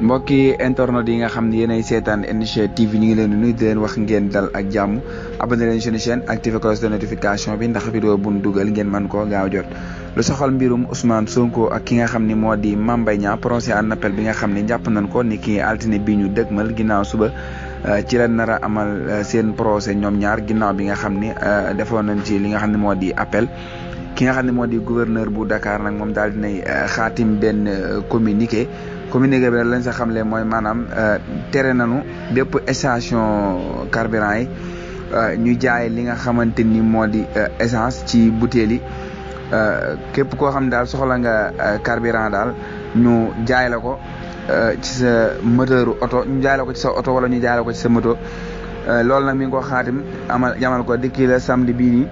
mbokki internet yi nga xam ne yéenay seetaan NG TV ñu ngi leen di nuyu di leen wax ngeen dal ak jàmm abonné leen suñu chaîne activé cloche de notification bi ndax vidéo bu ñu dugal ngeen mën koo gaaw jot lu soxal mbirum Ousmane Sonko ak ki nga xam ni moo di Mame Mbaye Niang procès en appel bi nga xam ne jàpp nañ ko ni ki altine bi ñu dëgmal ginnaaw suba ci la nar a amal seen procès ñoom ñaar ginnaaw bi nga xam ni defoon nañ ci li nga xam ne moo di appel ki nga xam ne moo di gouverneur bu Dakar nag moom daal dinay xaatim benn communiqué bi nag lañ sa xamle mooy maanaam tere nañu bépp station carburant yi ñu jaay li nga xamante ni moo di essence ci butéel yi képp koo xam daal soxla nga carburant daal ñu jaay la ko ci sa moteur oto ñu jaay la ko ci sa oto wala ñu jaay la ko ci sa moto loolu nag mi ngi ko xaatim jamal ko dikki la samedi bii nii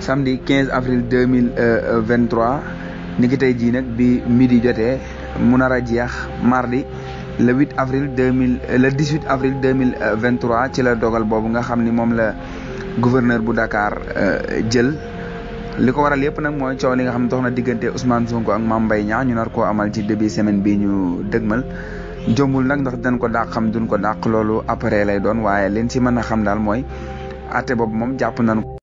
samedi 15 avril 2023 ni ki tey jii nag bi midi jotee mu nar a jeex mardi le 18 avril 2023 ci la dogal boobu nga xam ni moom la gouverneur bu Dakar jël li ko waral yëpp nag mooy coow li nga xam ne dox na diggante Ousmane Sonko ak Mame Mbaye Niang ñu nar koo amal ci début semaine bi ñu dëgmal jombul nag ndax dañ ko dàq xam duñ ko dàq loolu après lay doon waaye leen ci mën a xam daal mooy atte boobu moom jàpp nañu